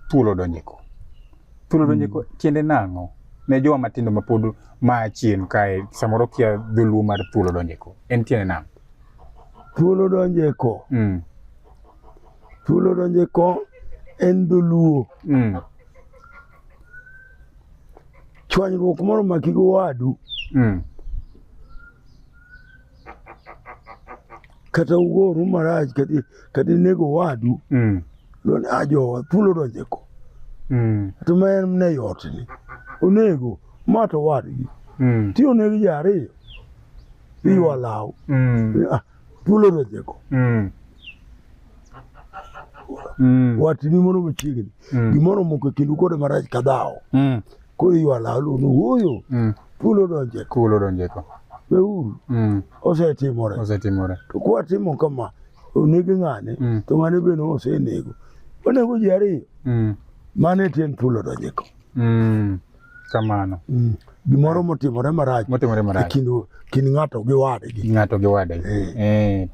Thuol odonje ko. Thuol odonje ko tiende nang'o? Ne jowa matindo ma pod maa chien kae samoro kia dholuo mar thuol odonje ko. En tiende nang'o? Thuol odonje ko. Thuol odonje ko en dholuo. Chwanyruok moro maki gi wadu. Kata ugoru marach kata kata inego wadu. Don a jowa thuol odonje ko. To ma en ne yot ni. Onego ma to wadgi. Ti oneg ji ariyo. Iywa law. Ah, thuol odonje ko. Watni moro machiegni. Gimoro omoko e kindu kode marach ka dhawo. Koro iywa law luno wuoyo. Thuol odonje ko. Thuol odonje ko. Weuru. Osetimore. Osetimore. To kwatimo kama, oneg ng'ane, to ng'ane bende osenego. Onego ji ariyo. Mano e tiend thuol odonje ko. Kamano. Gimoro motimore marach. Motimore marach. E kind, kind ng'ato gi wadgi. Ng'ato gi wadgi.